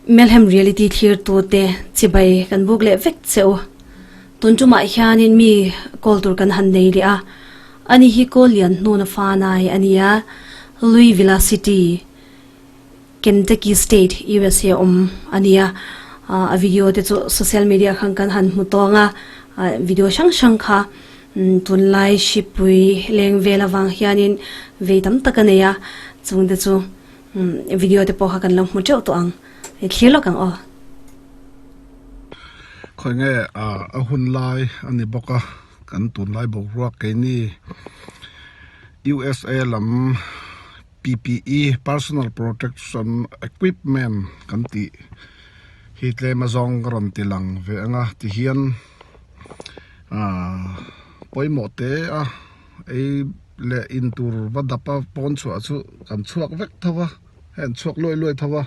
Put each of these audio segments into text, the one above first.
Melhem Reality thlirtute chibai kan buk leh vek che u. Tun tumah hianin mi call tur kan han nei leh a, ani hi call lian hnuna fanai a ni a, Louisville City, Kentucky State, USA awm a ni a. A video te chu social media khan kan han hmu tawng a, video hrang hrang kha tunlai hripui leng vel avang hianin vei tam tak a nei a, chungte chu video te pawh kha kan lo hmu teuh tawh ang, i thlir lawk ang aw. Khawi nge a hun lai a ni bawk a, kan tunlai boruak keini USA lam PPE, Personal Protection Equipment, kan tih hi tlem azawng ka rawn ti lang ve ang a, tihian ahh pawimawh te a ei leh in tur va dap a pawn chhuah chu kan chhuak vek tho a, hei an chhuak luai luai tho a,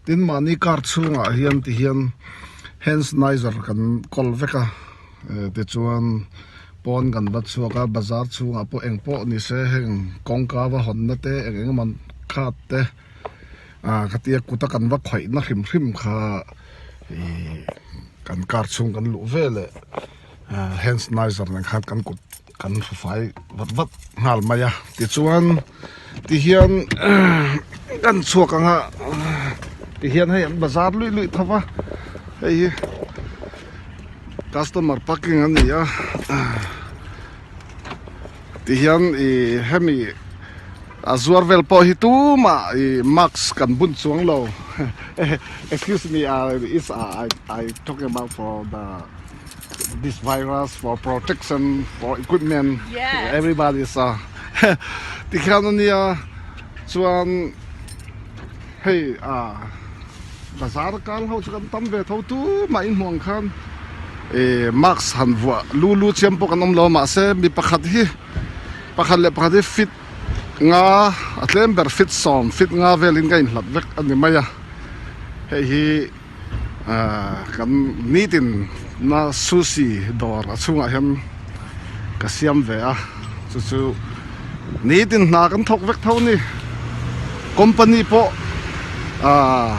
tin mahni car chhungah hian tihian hand sanitizer kan kawl vek a tichuan pawn kan va chhuak a bazar chhungah pawh eng pawh ni se heng kawngka va hawnna te eng eng emaw khat te ah khatia kuta kan va khawih na hrim hrim kha ihh kan car chhung kan luh veleh hand sanitizer nen khan kan kut kan hru fai vat vat nghal mai a tichuan tihian kan chhuak ang a tihian hei an bazar luih luih tho va hei hi customer parking a ni a tihian ih hemi a zuar vel pawh hi tumah ih mask kan bun chuang lo excuse me is I I talking about for the this virus for protection for equipment Yes. everybody is a tikhian ania chuan hei a bazar kal ho chu kan tam ve tho tu mah in hmuh ang khan eh mask han vuah lu lu chiam pawh kan awm lo a mahse mi pakhat hi pakhat leh pakhat hi fit nga a tlem ber fit sawm fit nga velin ka inhlat vek a ni mai a hei hi. Ahh kan nitin na sushi dawr a chhungah hian ka siam ve a chu chu nitin hna kan thawk vek tho a ni company pawh ahh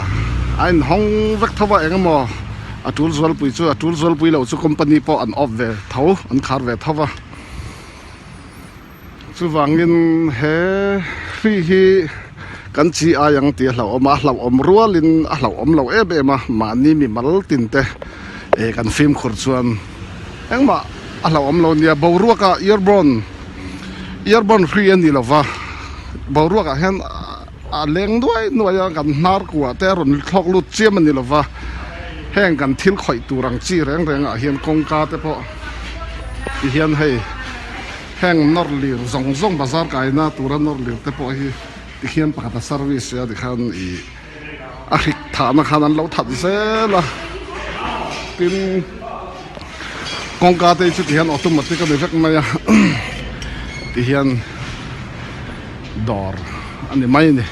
a inhawng vek tho a eng emaw a tul zualpui chu a tul zualpui loh chu company pawh an off ve tho an khar ve tho va Chuvangin he hri hi kan chi ai ang tih a hlauhawm a, a hlauhawm rualin a hlauhawm lo em em a, mahni mi mal tin te eh kan fimkhur chuan engmah a hlauhawm lo nia, boruakah airborne airborne hri a ni lova, boruakah hian a leng nuai nuai a, kan hnar kuah te a rawn thlawk lut chiam a ni lova, heng kan thil khawih tur ang chi reng rengah hian kawngka te pawh tihian hei. Heng nawr lir zawng zawng bazar kaina tura nawr lir te pawh hi tikhian pakhat a service a tikhan ih a hrik thahna khan an lo that zel a tin kawngka te chu tihian automatic a ni vek mai a tihian dawr a ni mai a ni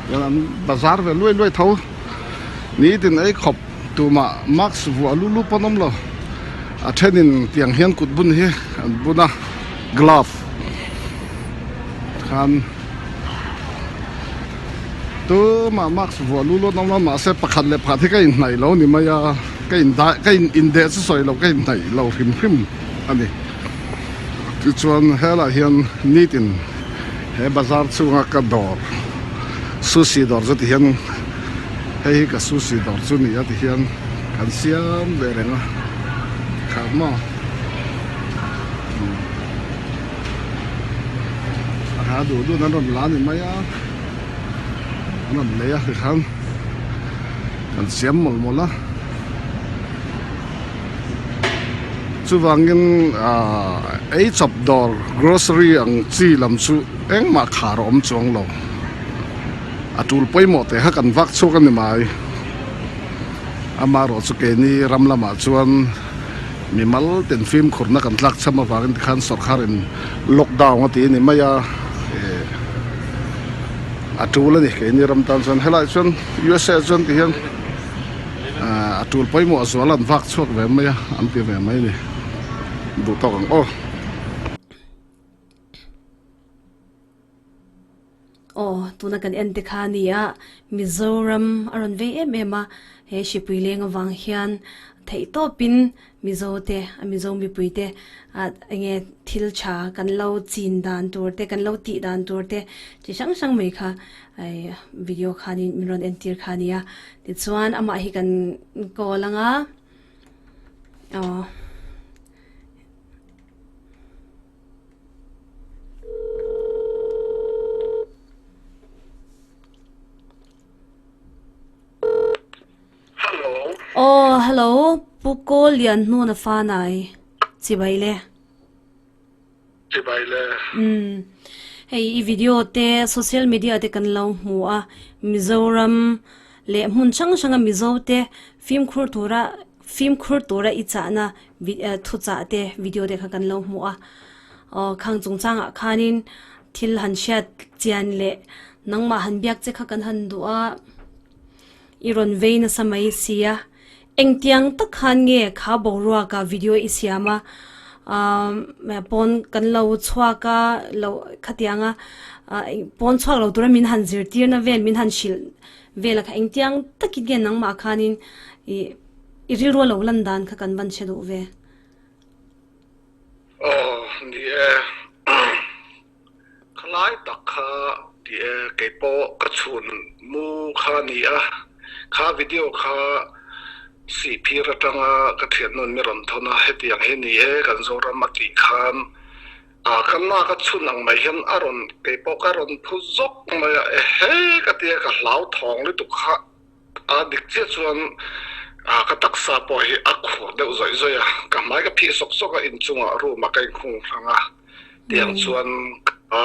chuan an bazar ve luai luai tho nitin ei khawp tumah mask vuah lu lu pawn awm lo. A thenin tiang hian kut bun hi an bun a glove khan tumah mask vuah lu lu an awm a mahse pakhat leh pakhat hi ka inhnaih lo ni mai a ka in dai ka in indeh chu sawi loh ka inhnaih lo hrim hrim a ni tichuan helaiah hian nitin he bazar chhunga ka dawr sushi dawr chu ti hian hei hi ka sushi dawr chu ni a ti hian. Kan siam ve reng a khat maw a ha duh duh an rawn la ni mai a an rawn lei a tikhan kan siam mawlh mawlh a chuvangin ahh ei chawp dawr grocery ang chi lam chu engmah khar a awm chuang lo a tul pawimawh teh kha kan vak chhuak a ni mai. Amaherawh chu keini ram lamah chuan mimal ten fimkhurna kan tlak cham avangin tikhan sawrkharin lockdown a ti a ni mai a, eh a tul a ni keini ram tan chuan helaiah chuan USA ah chuan tihian ah a tul pawimawh zual an vak chhuak ve mai a an ti ve mai a ni duh tawk ang aw. Aw. tuna kan en te kha a ni a, Mizoram a rawn vei em em a, he hripui leng avang hian theihtawpin Mizo te, a Mizo mipui te ah enge thil tha kan lo chin dan tur te, kan lo tih dan tur te chi hrang hrang mai kha video khanin min rawn entir kha a ni a. Tichuan amah hi kan call ang a, aw. Hello. Aw, hello. Pu Kawl Lian hnun a fa nai. Chibai le. Chibai le. Um. Hei i video te social media te kan lo hmu a Mizoram leh hmun hrang hrang a Mizo te fimkhur tura Fimkhur tura i chahna thuchah te video te kha kan lo hmu a. Aw khang chungchangah khanin thil han hriat chian leh nangmah han biak che kha kan han duh a, i rawn vei nasa mai si a. Engtiang tak khan nge kha boruaka video i siam a, pawn kan lo chhuak a, lo khatianga pawn chhuak lo tura min han zirtirna vel min han hrilh Vela kha engtiang takin nge nangmah khanin i i rilru a lo lan dan kha kan van hre duh ve. Aw ni e, khalai tak kha ni e, keipawh ka chhun mu kha ni a, kha video kha Sihphir atanga ka thiannu'n mi rawn thawn a, hetiang hi ni e kan Zoram a tih khan A ka lak a chhun ang mai hian a rawn kei pawh ka rawn phu zawk mai a, ehe ka tia ka hlau thawng lutuk kha a dik chiah chuan a ka taksa pawh hi a khur deuh zawih zawih a, ka hmai ka phih sawk sawk a inchungah room ah ka inkhung hrang a, tiang chuan ka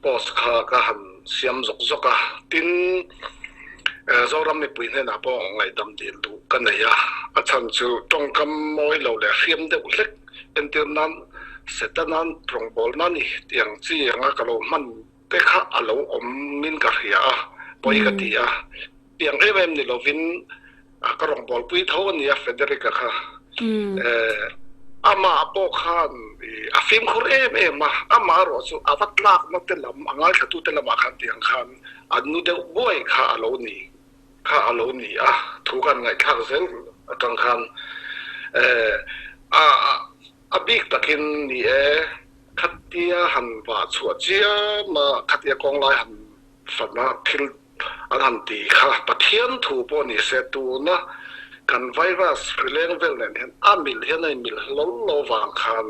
post kha ka han siam zawk zawk a, tin Zoram mipui hnenah pawh ngaihdam dil duh ka nei a, a chhan chu tawngkam mawi lo leh hriam deuh hlek Entir nan Setanan rawngbawlna ni tih ang chi anga ka lo hman te kha a lo awm in ka hria a, pawi ka ti a. Tiang em em ni lovin ka rawngbawlpui tho a nia Federica kha. Amah pawh khan a fimkhur em em a, amah erawh chu a va tlakna te lam, a ngaithlatute lamah khan tiang khan a nu deuh buai kha a lo ni. kha a lo ni a, thu kan ngaihthlak zel atang khan a a bik takin ni e, khatia han vah chhuah chiam a, khatia kawnglai han fan a thil an han ti kha Pathian thu pawh ni se tuna kan virus hrileng vel nen hian a mil hian a inmil hlawl lo vang khan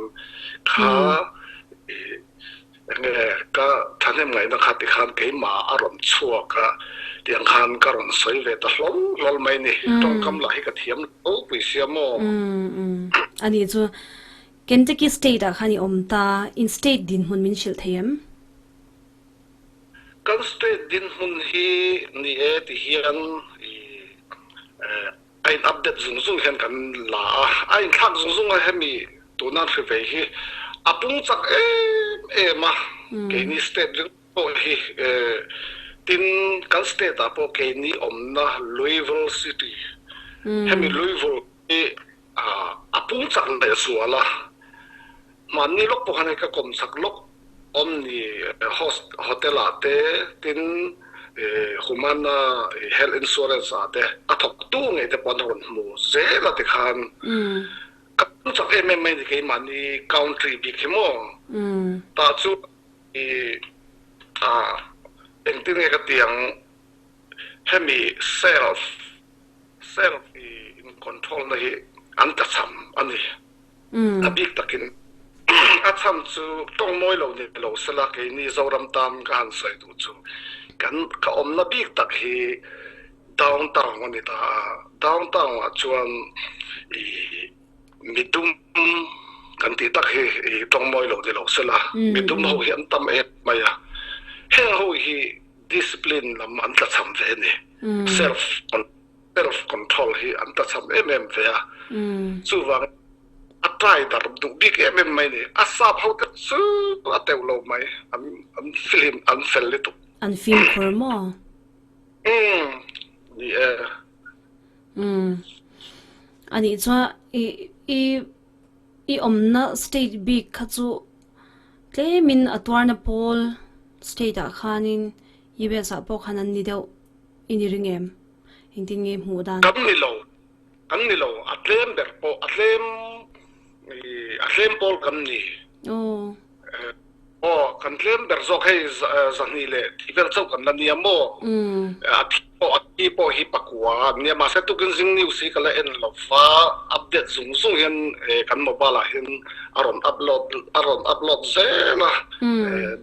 kha Enge ka thahnem ngaihna kha tikhan keimah a rawn chhuak a, tiang khan ka rawn sawi ve ta hlawl hlawl mai ni. Tawngkam lah hi ka thiam lo pui sia maw? Umm ani chu Kentucky state ah khan i awm ta, in state dinhmun min hrilh thei em? Kan state dinhmun hi ni e ti hian i A in update zung zung hian kan la a, a inthlak zung zung a hemi tuna hri vei hi a pung chak em em a, keini state ringawt pawh hi tin kan state ah pawh keini awmna Louisville city hemi Louisville hi a pung chak leh zual a. Hmanni lawk pawh khan hei ka kawm chak lawk Omni host hotel ah te tin Humana health insurance ah te a thawk tu ngei te pawh an rawn hmu zel a tikhan ka hmu chak em em mai ni keimahni country bik hi maw tah chu i engtin nge ka ti ang hemi self self i in control na hi an tlachham a ni. A bik takin a chhan chu tawng mawi lo ni lo sela keini Zoram tan ka han sawi duh chu kan ka awmna bik tak hi downtown a ni ta a, downtown ah chuan i midum kan tih tak hi i tawng mawi lo ni lo sela midum ho hi an tam em mai a, heng ho hi discipline lam an tlachham ve a ni, self Self control hi an tachham em em ve a, chuvangin a try dar duh bik em em mai ni. A sap ho te chu a teuh lo mai, an an film an fel lutuk. An fimkhur maw? Umm ni e. Umm anih chuan i i i awmna state bik kha chu tlemin a tuarna pawl state ah khanin. US ah pawh khan an ni deuh i ni ring em? Engtin nge hmuh dan? Kan ni lo, kan ni lo. A tlem ber pawh a tlem a tlem pawl kan ni. Aw. Aw, kan tlem ber zawk hei zahnih leh tih vel chauh kan la nia maw? A thi pawh a thi pawh hi pakua an nia, mahse tukin zing news hi ka la en lo va, update zung zung hian kan mobile ah hian a rawn upload a rawn upload zel a,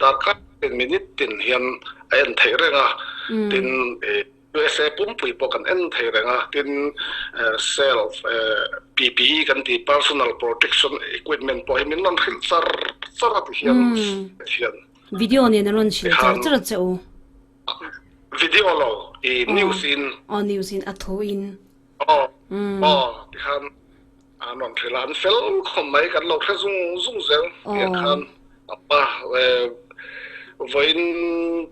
darkar tin minute tin hian a en theih reng a, tin USA pumpui pawh kan en thei reng a, tin self PPE kan tih personal protection equipment pawh hi min rawn hrilh char char a ti hian hian. Video nen a rawn hrilh char char a che u. Video lo i news in. Aw news in a thu in. Aw aw ti khan an rawn hrilh a, an fel khawp mai kan lo hre zung zung zel tiang khan apa vawiin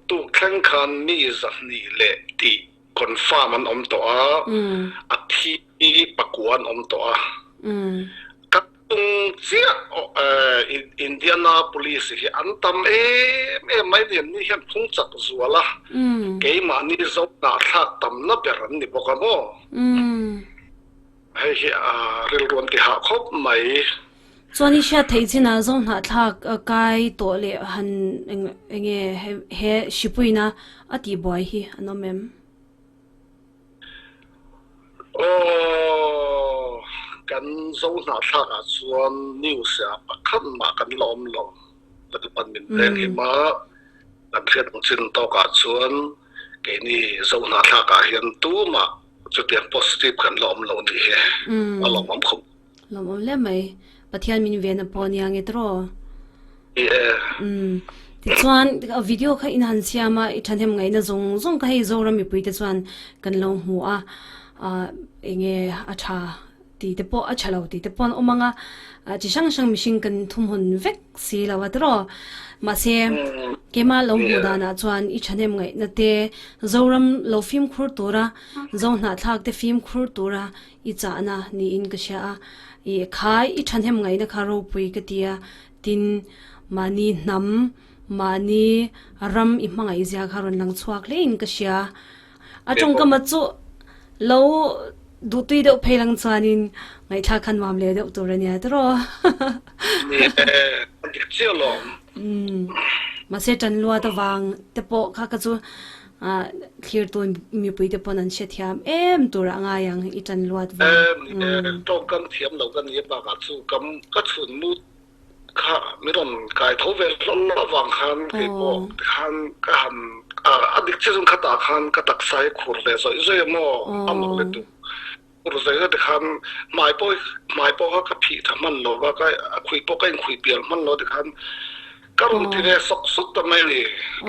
tuk thleng khan mi zahnih leh tih confirm an awm tawh a, a thi pakua an awm tawh a. Ka tung chiah Indianapolis hi an tam em em mai ni, an ni hian phung chak zual a, keimahni zohnah thlak tamna ber an ni bawk a maw? Hei hi a rilru an ti hah khawp mai. Chuan i hriat theih chinah zohnahthlak kai tawh leh han enge he hripuina a tihbuai hi an awm em? Aw, kan zohnahthlak ah chuan news ah pakhat mah kan la awm lo. Pathian min veng him a, kan hriat ang chin tawk ah chuan keini zohnahthlak ah hian tumah Chutiang positive kan la awm lo nih hi a lawmawm khawp. Lawmawm hle mai. Pathian min ven a pawh nia nge tawh. Ni e. Umm. Tichuan video kha in han siam a, i thahnem ngaihna zawng zawng kha hei Zoram mipui te chuan kan lo hmu a, enge a tha tih te pawh a tha lo tih te pawh an awm ang a, chi hrang hrang mihring kan thumhawn vek si lo a tawh. Mahse keimah lo hmuh danah chuan i thahnem ngaihna te Zoram lo fimkhur tura Zo hnahthlak te fimkhur tura i chahna niin ka hria a, i khai i thahnem ngaihna kha ropui ka ti a, tin mahni hnam, mahni ram i hmangaih zia kha rawn lang chhuak hlein ka hria. A tawngkama chu lo duhtui deuh phei lang chuanin ngaihthlak kha nuam leh deuh tur a nia tiraw. Ni e, a dik chiah alawm. Umm, mahse tan luat avang te pawh kha ka chu Thlir tun mipui te pawn an hrethiam em tur ah ngai ang i tan luat vang. Ni e, tawngkam thiam lo ka ni bakah chu kam ka chhun mut kha min rawn kai tho ve hlawm avang khan kei pawh tikhan ka han a dik chiah chuan khatah khan ka taksa hi khur ve zawih zawih a maw a mak lutuk. Khur zawih zawih tikhan hmai pawh hmai pawh kha ka phih tha hman lo va ka a khuih pawh ka inkhuih pial hman lo tikhan Ka rawn ti ve sawk sawk ta mai a ni.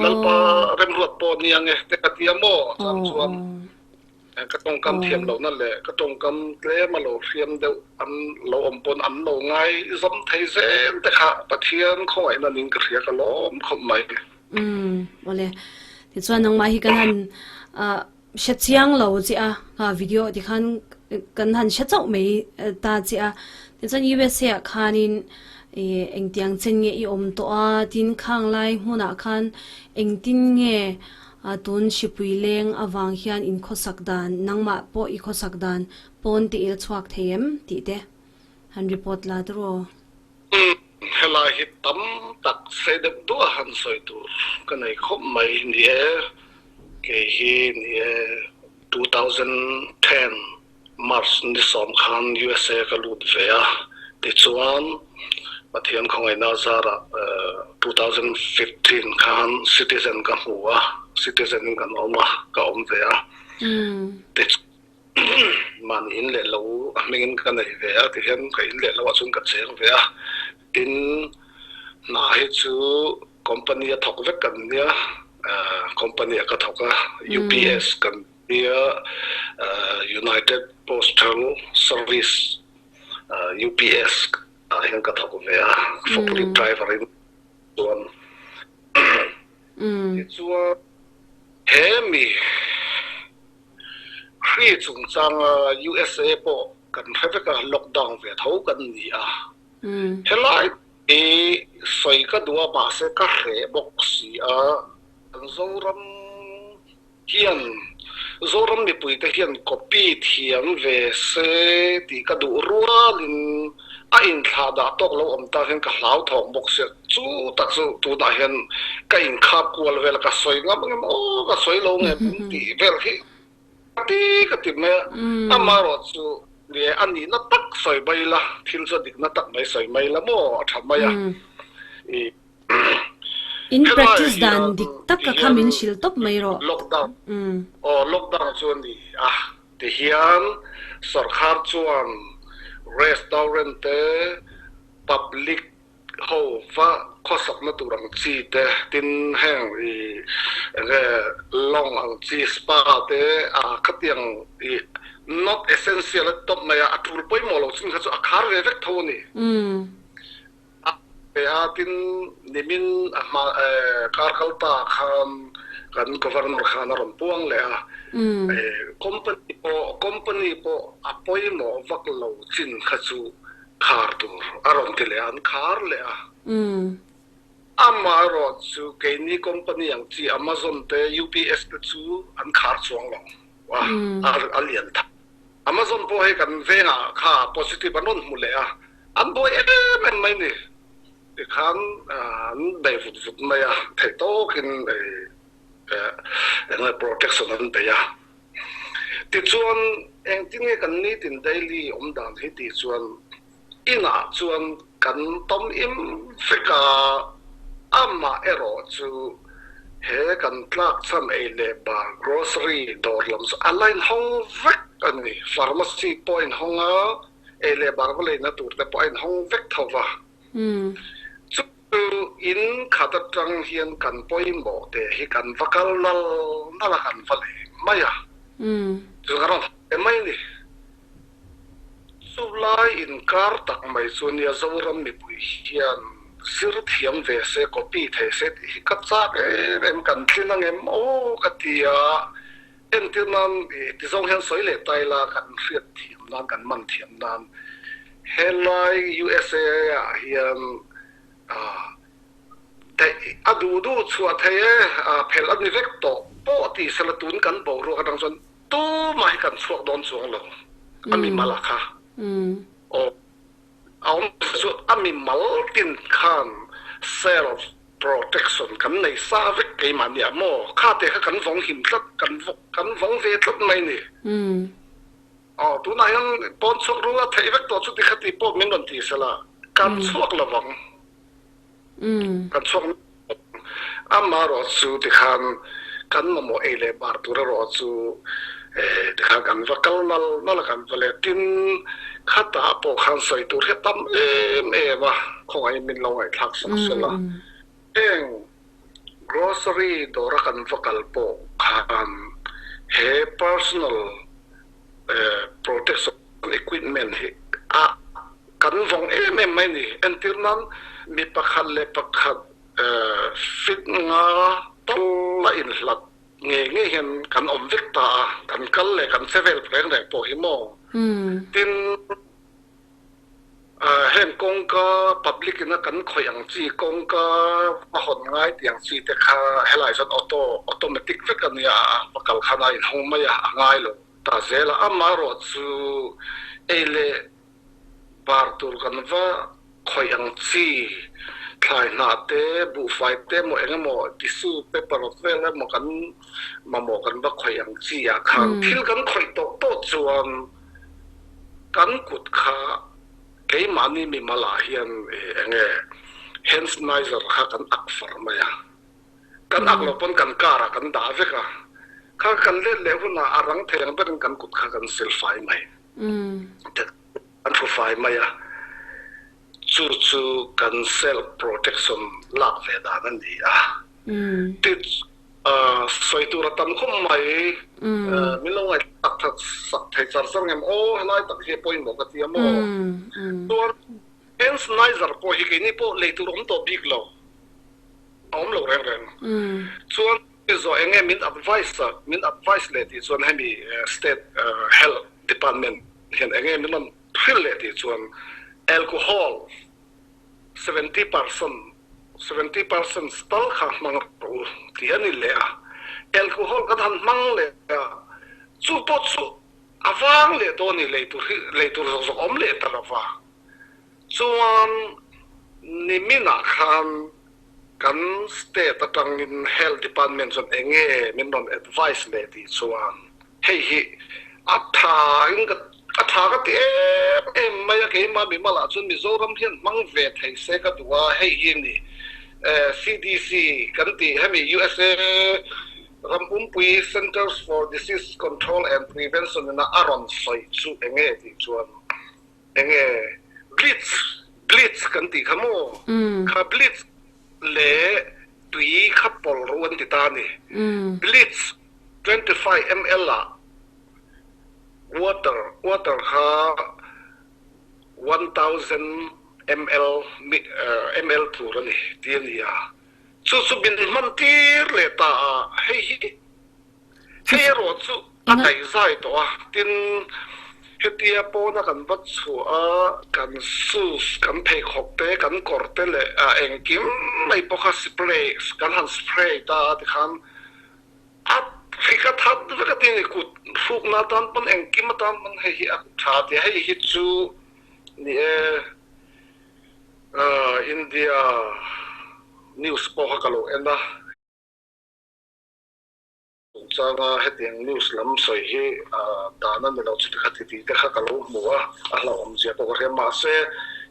Lalpa remruat pawh ni ang e te ka ti a maw? Chang chuan ka tawngkam thiam lohna leh ka tawngkam tlem a lo hriam deuh an lo awm pawn an lo ngai zawm thei zel te kha Pathian khawngaihna niin ka hria ka lawm khawp mai. Umm awle. Tichuan nangmah hi kan han Hre chiang lo che a, kha video ti khan kan han hre chauh mai ta che a. Tichuan USA ah khanin ih engtiang chen nge i awm tawh a, tin khang lai hmunah khan engtin nge tun hripui leng avang hian in khawsak dan, nangmah pawh i khawsak dan pawn te i la chhuak thei em tih te han report la ta rawh. Umm helai hi tam tak sei deuh duah han sawi tur ka nei khawp mai ni e. Kei hi ni e 2010 March ni sawm khan USA ka lut ve a, tichuan Pathian khawngaihna zarah 2015 khan citizen ka hmu a, citizen in kan awm a, ka awm ve a. Tichuan Mahni in leh lo a hmingin ka nei ve a, tihian ka in leh lo ah chuan ka cheng ve a. Tin, hna hi chu company a thawk vek kan nia, company ah ka thawk a, UPS kan tia, United Postal Service, UPS, ah hian ka thawk ve a, forklift driver in chuan. Tichuan he mi. Hri chungchanga USA pawh kan hre vek a, lockdown ve tho kan ni a. Helai hi sawi ka duh a, mahse ka hreh bawk si a. Kan Zoram hian Zoram mipuite hian copy thiam ve se tih ka duh rualin a inthlah dah tawk lo awm ta hian ka hlauthawng bawk sia. Chu tak chu tunah hian ka inkhap kual vel a, ka sawi ngam ngam aw ka sawi lo ngem tih vel hi ka ti ka ti mai a. Amaherawh chu ni e, a nihna tak sawi mai la, thil chu a dikna tak mai sawi mai la maw a tha mai a. In practice dan dik tak ka kha min hrilh tawp mai rawh. Lockdown aw lockdown chu a ni a tihian sorkar chuan restaurant te public ho va khawsakna tur ang chi te tin heng i enge lawng ang chi spa te a khatiang i not essential a ti tawp mai a a tul pawimawh lo chin kha chu a khar ve vek tho a ni. A pe a, tin nimin a hma kar kal ta khan kan Governor khan a rawn puang leh a, company pawh company pawh a pawimawh vak lo chin kha chu khar tur a rawn ti leh a, an khar leh a. Amaherawh chu keini company ang chi Amazon te UPS te chu an khar chuang lo a, a lian tha. Amazon pawh hei kan vengah kha positive an rawn hmu leh a, An buai em em mai ni. Tikhan an bei vut vut mai a, theih tawkin eng nge protection an bei a. Tichuan engtin nge kan nitin daily awm dan hi tih chuan inah chuan kan tawm im vek a, amah erawh chu he kan tlakchham ei leh bar grocery dawr lam chu a la inhawng vek a ni. Pharmacy pawh a inhawng a. Ei leh bar va leina tur te pawh a inhawng vek tho va. Chu in khat atang hian kan pawimawh te hi kan va kal nal nal a, kan va lei mai a. Chu kan rawn haw mai a ni. Chu lai inkar tak mai chu nia Zoram mipui hian zir thiam ve se, copy thei se tih hi ka chak em em, kan tlin angem aw ka ti a. Entir nan ti zawng hian sawi leh ta ila kan hriat thiam nan, kan man thiam nan helai USA ah hian a duh duh chhuah thei e, phelh a ni vek tawh pawh tih sela tun kan boruak atang chuan tumah hi kan chhuak dawn chuang lo a mimal ah kha. Aw. A awm chu a mimal tin khan self protection kan nei sa vek keimah nia maw? Kha te kha kan vawng him tlat, kan kan vawng ve tlat mai ni. Aw tunah hian pawn chhuak rul a theih vek tawh chuti khati pawh min rawn ti sela kan chhuak lo vang. Kan chhuak Amaherawh chu tikhan kan mamawh ei leh bar tur erawh chu tikhan kan va kal nal nal a, kan va let. Tin, khatah pawh khan sawi tur hi a tam em em a, khawngaihin min lo ngaihthlak sak sel a. Heng grocery dawra kan va kal pawh khan he personal protection equipment hi a Kan vawng em em mai ni. Entir nan mi pakhat leh pakhat fit nga tal a inhlat ngei ngei hian kan awm vek ta a, kan kal leh kan che vel reng reng pawh hi maw. Tin, heng kawngka public ina kan khawih ang chi kawngka va hawn ngai tih ang chi te kha helai chuan auto automatic vek a nia a, va kal khan a inhawng mai a, a ngai lo ta zel a. Amaherawh chu ei leh Bar tur kan va khawih ang chi, thlai hnah te, buhfai te emaw eng emaw tissue paper vel emaw kan mamawh kan va khawih ang chi ah khan thil kan khawih tawh tawh chuan kan kut kha keimahni mimal ah hian eng nge hand sanitizer kha kan ak far mai a. Kan ak loh pawn kan car ah kan dah vek a, kha kan let leh hunah a rang thei ang berin kan kut kha kan sil fai mai. Kan thu fai mai a, chu chu kan self protection lak ve dan a ni a. Ti sawi tur a tam khawp mai, min lo ngaihthlak that sak thei char char ngem aw helai tak hi a pawimawh ka ti a maw. Chuan hand sanitizer pawh hi keini pawh lei tur awm tawh bik lo. A awm lo reng reng. Chuan zawh eng nge min advice a, min advice leh tih chuan hemi state health department hian eng nge min rawn hrilh leh tih chuan alcohol 70%, 70% tal kha hmang rawh u tih a ni leh a. Alcohol kan han hmang leh a, chu pawh chu a vang leh dawn a ni, lei tur hi lei tur zawk zawk a awm leh ta lo va. Chuan niminah khan kan state atangin Health Department chuan eng nge min rawn advice leh tih chuan hei hi a tha in ka a tha ka ti em em mai a, keimah mimalah chuan Mizoram hian hmang ve thei se ka duh a, hei hi ni CDC kan tih hemi USA ram pumpui Centers for Disease Control and Prevention ina a rawn sawi chu eng nge tih chuan Enge bleach bleach kan tih kha maw? Kha bleach leh tui kha pawlh ru an ti ta a ni. Bleach 25 ml ah water water kha 1000 ml ml tur a ni ti a ni a. Chu chu min hman tir leh ta a hei hi. Hei erawh chu a daihzai tawh a, tin, hetia pawna kan va chhuah a, kan shoes, kan pheikhawk te, kan kawr te leh engkim mai pawh kha spray, kan han spray ta a tikhan a hrik a that vek a tin i kut hrukna atan pawn engkim atan pawn hei hi a tha a ti a, hei hi chu ni e India news pawh kha ka lo en a. Chungchanga hetiang news lam sawi hi dan a ni lo chuti kha ti tih te kha ka lo hmu a, a hlauhawm zia pawh ka hria. Mahse,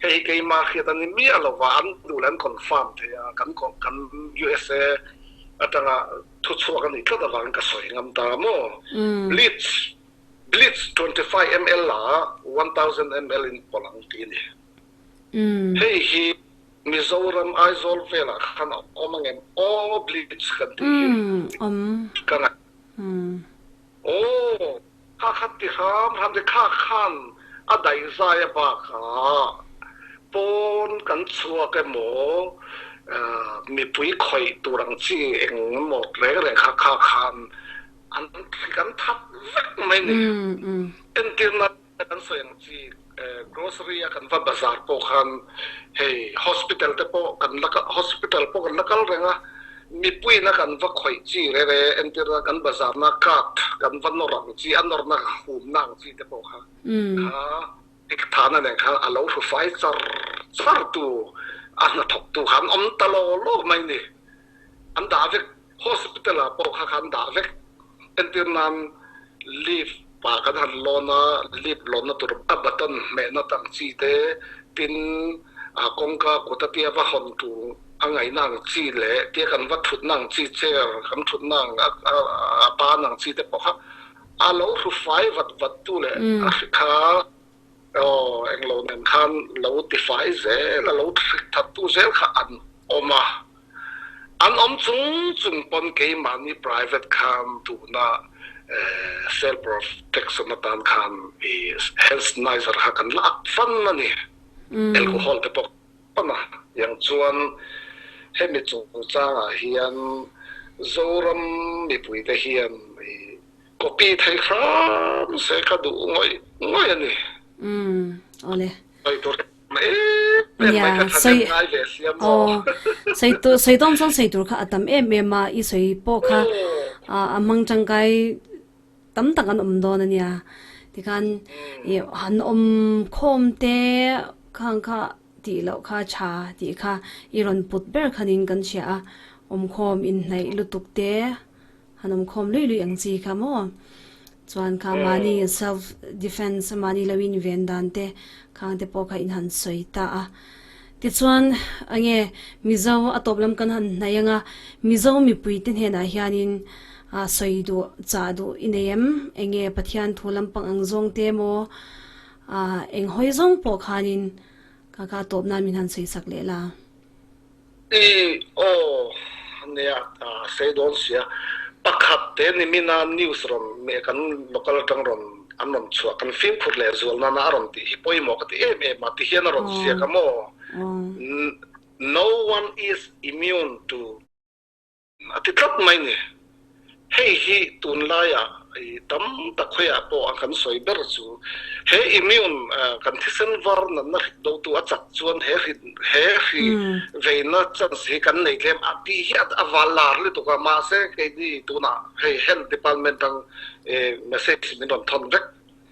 hei hi keimah hriat a ni miah lo va, an duh leh an confirm thei a, kan kan USA atanga thuchhuak a nih tlat avangin ka sawi ngam ta maw? Bleach bleach 25 ml ah 1000 ml in pawlh ang tih a ni. Hei hi Mizoram Aizawl velah khan a awm ang em? Aw bleach kan tih hi ka ngaih. Aw kha kha ti hram hram te kha khan a daihzai a bakah pawn kan chhuak emaw mipui khawih tur ang chi eng emaw reng reng kha kha khan an kan that vek mai ni. Entirna Kan sawi ang chi grocery a kan va bazar pawh khan hei hospital te pawh kan la hospital pawh kan la kal reng a, mipuiin a kan va khawih chi re re entir na kan bazar na cart kan va nawr ang chi a nawrna humna ang chi te pawh kha kha thana nen khan a lo hru fai char char tu a hnathawk tu kha an awm ta law law mai ni an dah vek. Hospital ah pawh kha khan dah vek. Entir nan lift ah kan han lawn a, lift lawnna tur a button hmehna tak chi te, tin ah kawngka kut a tia va hawn tur a ngaihna ang chi leh tia kan va thutna ang chi chair kan thutna ang a ban ang chi te pawh kha a lo hru fai vat vat tu leh a hri kha Aw, englo nen khan lo tifai zel a, lo hrik that tu zel kha an awm a. An awm chung chung pawn keimahni private khan tuna self protection atan khan i hand sanitizer kha kan la ak fan a ni. Alcohol te pawh kan a. Tiang chuan hemi chungchangah hian Zoram mipuite hian i Copy thei hram se ka duh ngawih ngawih a ni. Umm awle. Sawi tur em em mai ka tha deuh ngai ve sia maw. Sawi tur sawi dawn chuan sawi tur kha a tam em em a, i sawi pawh kha a hmang tangkai tam tak an awm dawn a nia. Tikhan i han awm khawm te khang kha tih loh kha tha tih kha i rawn put ber khanin kan hria a, awmkhawm inhnaih lutuk te. Han awm khawm lui lui ang chi kha maw? Chuan kha mahni self defense mahni lo in ven dan te khang te pawh kha in han sawi ta a. Tichuan enge Mizo a tawp lam kan han hnaih ang a, Mizo mipui te hnenah hianin sawi duh chah duh i nei em? Enge Pathian thu lampang ang zawng te maw eng hawi zawng pawh khanin kha kha tawp nan min han sawi sak leh la. I aw nia a sei dawn sia. Pakhat te nimina news rawn me kan local atang rawn an rawn chhuah kan fimkhur leh zual nana a rawn tih hi pawimawh ka ti em em a ti hian a rawn ziak a maw No one is immune to A ti tlat mai ni. Hei hi tunlaiah. i tam tak khawiah pawh a kan sawi ber chu he immune kan thisen var natna hrit dotu a chak chuan he hrit he hri veina chance hi kan nei tlem a tih hi a val lar lutuk a mahse keini tunah hei health department ang message min rawn thawn vek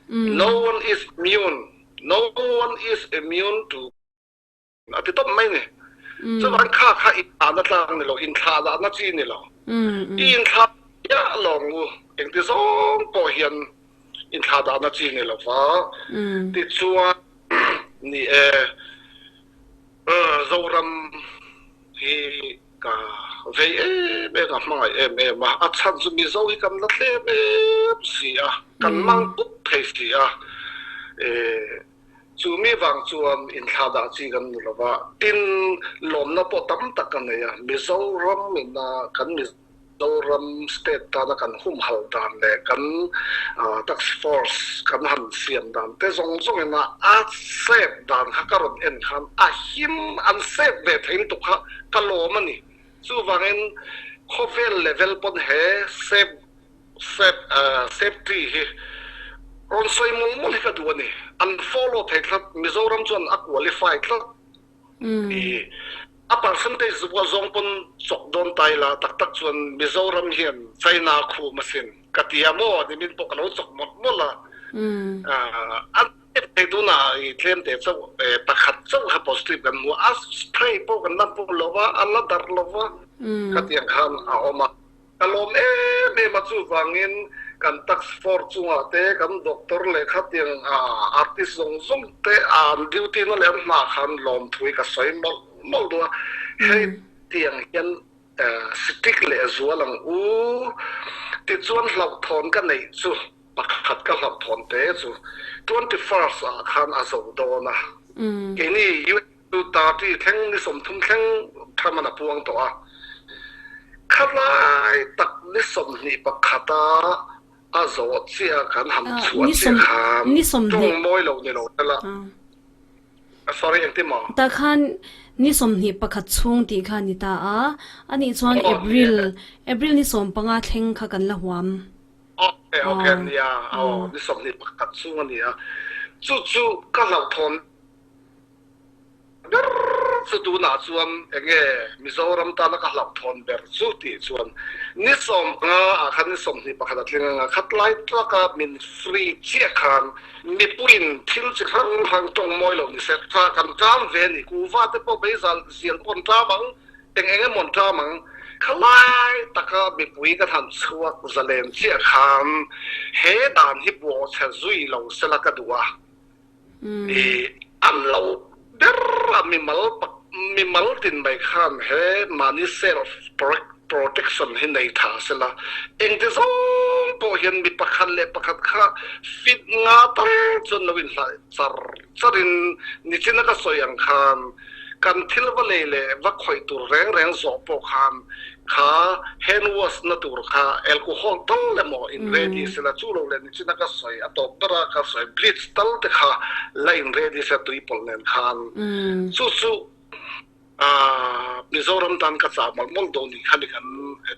no one is immune no one is immune to A ti tawp mai ni. Chuvang kha kha inthahna tlang ni lo, inthlahdahna chi ni lo. I inthlah chiah lawng u, engti zawng pawh hian inthlahdahna chi ni lo va. Tichuan, ni e, Zoram hi ka vei em em a, hmangaih em em a. A chhan chu Mizo hi kan la tlem em si a, kan mang pup thei si a. Chu mi vang chuan inthladah chi kan ni lova, tin lawmna pawh tam tak ka nei a. Mizoram ina kan Mizoram state tana kan humhalh dan leh kan task force kan han siam dan te zawng zawng ina a safe dan kha ka rawn en khan a him an safe ve thei lutuk kha ka lawm a ni. Chuvangin khawvel level pawn he safe Safety hi rawn sawi mawlh mawlh hi ka duh a ni. An follow thei tlat, Mizoram chuan a qualify tlat. I a percentage zawng pawn chawk dawn ta ila tak tak chuan Mizoram hian China khum asin ka ti a maw nimin pawh ka lo chawk mawlh mawlh a. An thei tunah i tlem te chauh pakhat chauh kha positive kan hmu a, a spray pawh kan la hmu lo va, a la darh lo va, khatiang khan a awm a. Ka lawm em em a, chuvangin kan task force chungah te, kan doctor leh khatiang artist zawng zawng te an duty na leh an hna khan lawmthu hi ka sawi mawlh mawlh duh a, hei tiang hian strict leh zual ang u tichuan hlauhthawn ka neih chu pakhat ka hlauhthawn te chu 21st ah khan a zo dawn a, keini Chu 30 thleng ni 30 thleng tham an a puang tawh a, khalai tak ni 21 a a zawh chiah kan han chhuah chiah khan tawng mawi lo ni lo tel a, sorry engti maw? Tah khan ni 21 chhung tih kha a ni ta a, anih chuan April April ni 15 thleng kha kan la huam. Okay okay nia aw ni 21 chhung a ni a, chu chu ka hlauhthawn Ber chu tunah chuan enge Mizoram tana ka hlauhthawn ber chu tih chuan ni 15 ah khan ni 21 a tling anga khatlai tlaka min free chiah khan mipuiin thil chi hrang hrang tawng mawi lo ni se tha kan ṭam ve a ni. Kuhva te pawh beizal zial pawh an ṭam ang, eng eng emaw an ṭam ang. Khalai taka mipui kan han chhuak zalen chiah khan he dan hi bawhchhe zui lo sela ka duh a. I an lo ber a mimal mimal tin mai khan he mahni self protection hi nei tha sela engti zawng pawh hian mi pakhat leh pakhat kha fit nga tal chuan lo inhlah char char in nichina ka sawi ang khan Kan thil va lei leh va khawih tur reng reng zawh pawh khan kha hand wash na tur kha alcohol tal emaw in ready sela chu lo leh nichina ka sawi a tawp ber a ka sawi bleach tal te kha la in ready sela tui pawlh nen khan chu chu Mizoram tan ka chah mawlh mawlh dawn ni kha ni kan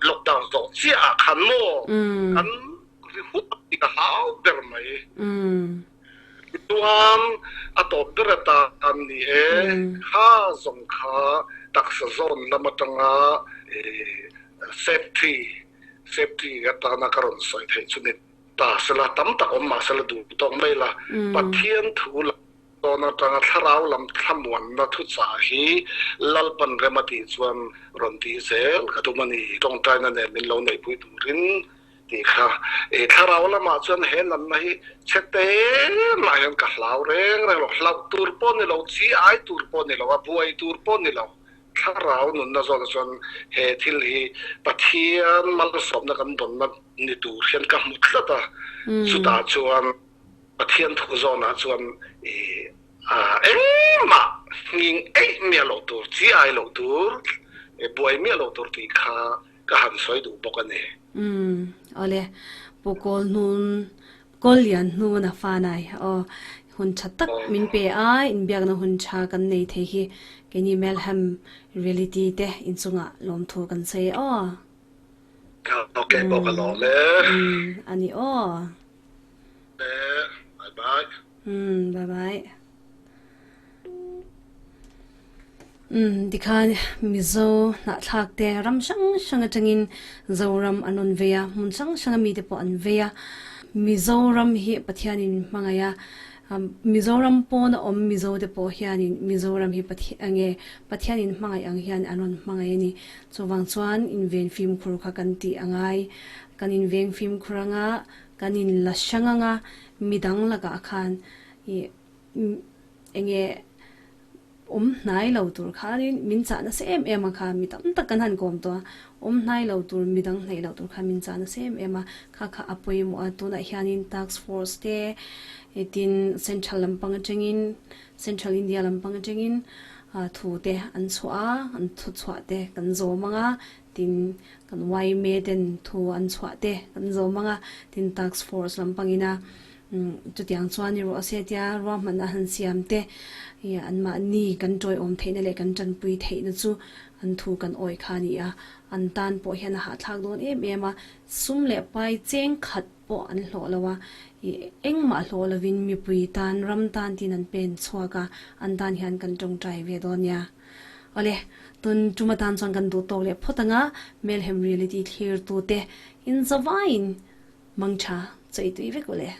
lockdown zawh chiah ah khan maw kan ri hup tih ka hlau ber mai. Tichuan, a tawp ber atan ni e, kha zawng kha taksa zawn lam atanga safety, safety atana ka rawn sawi theih chu ni ta sela, tam tak awm mah sela duh tawk mai la, Pathian thu lam zawn atanga thlarau lam thlamuanna thuchah hi Lalpan rem a tih chuan rawn tih zel ka tum a ni, tawngtaina nen min lo neihpui turin. Tih kha i thlarau lamah chuan he natna hi chhe te mah hian ka hlau reng reng lo, hlauh tur pawh ni lo, chi ai tur pawh ni lo, a buai tur pawh ni lo. Thlarau nunna zawkah chuan he thil hi Pathian malsawmna kan dawnna ni tur hian ka hmu tlat a, chutah chuan Pathian thu zawnah chuan i engmah nghing eih miah loh tur, chi ai loh tur, buai miah loh tur tih kha Ka han sawi duh bawk a ni. Umm awle Pu Kawl hnun Kawl Lian hnun a fan ai aw hun tha tak min pe a inbiakna hun tha kan nei thei hi keini Melhem Reality te inchungah lawmthu kan sawi aw. Ok pawh ka lawm e. Ani aw. Bye bye. Bye bye. Umm tikhan Mizo hnahthlak te ram hrang hrang atangin Zoram an rawn vei a, hmun hrang hrang a mite pawh an vei a. Mizoram hi Pathianin hmangaih a, Mizoram pawna awm Mizo te pawh hianin Mizoram hi Pathian nge Pathianin hmangaih ang hian an rawn hmangaih a ni. Chuvang chuan inven fimkhur kha kan tih a ngai. Kan inveng fimkhur anga, kan inla hrang anga, midang lakah khan ih enge awm hnai lo tur khanin min chah nasa em em a kha mi tam tak kan han kawm tawh a, awm hnai lo tur midang hnaih loh tur khan min chah nasa em em a, kha kha a pawimawh a, tunah hianin task force te tin central lampang atangin central India lampang atangin thu te an chhuah a, an thu chhuah te kan zawm ang a, tin kan yma ten thu an chhuah te kan zawm ang a, tin task force lampangin a. Chutiang chuan i ruah se tia ruahman a han siam te i anmahni kan tawiawm theihna leh kan tanpui theihna chu an thu kan awi kha a ni a. An tan pawh hian a hahthlak dawn em em a, sum leh pai cheng khat pawh an hlawh lo a, i engmah hlawh lovin mipui tan, ram tan tiin an pen chhuak a, an tan hian kan tawngtai ve dawn nia. Awle, tun tum atan chuan kan duh tawk leh phawt ang a, Melhem Reality thlirtute in zavaiin Mangtha, chawi tui vek u le.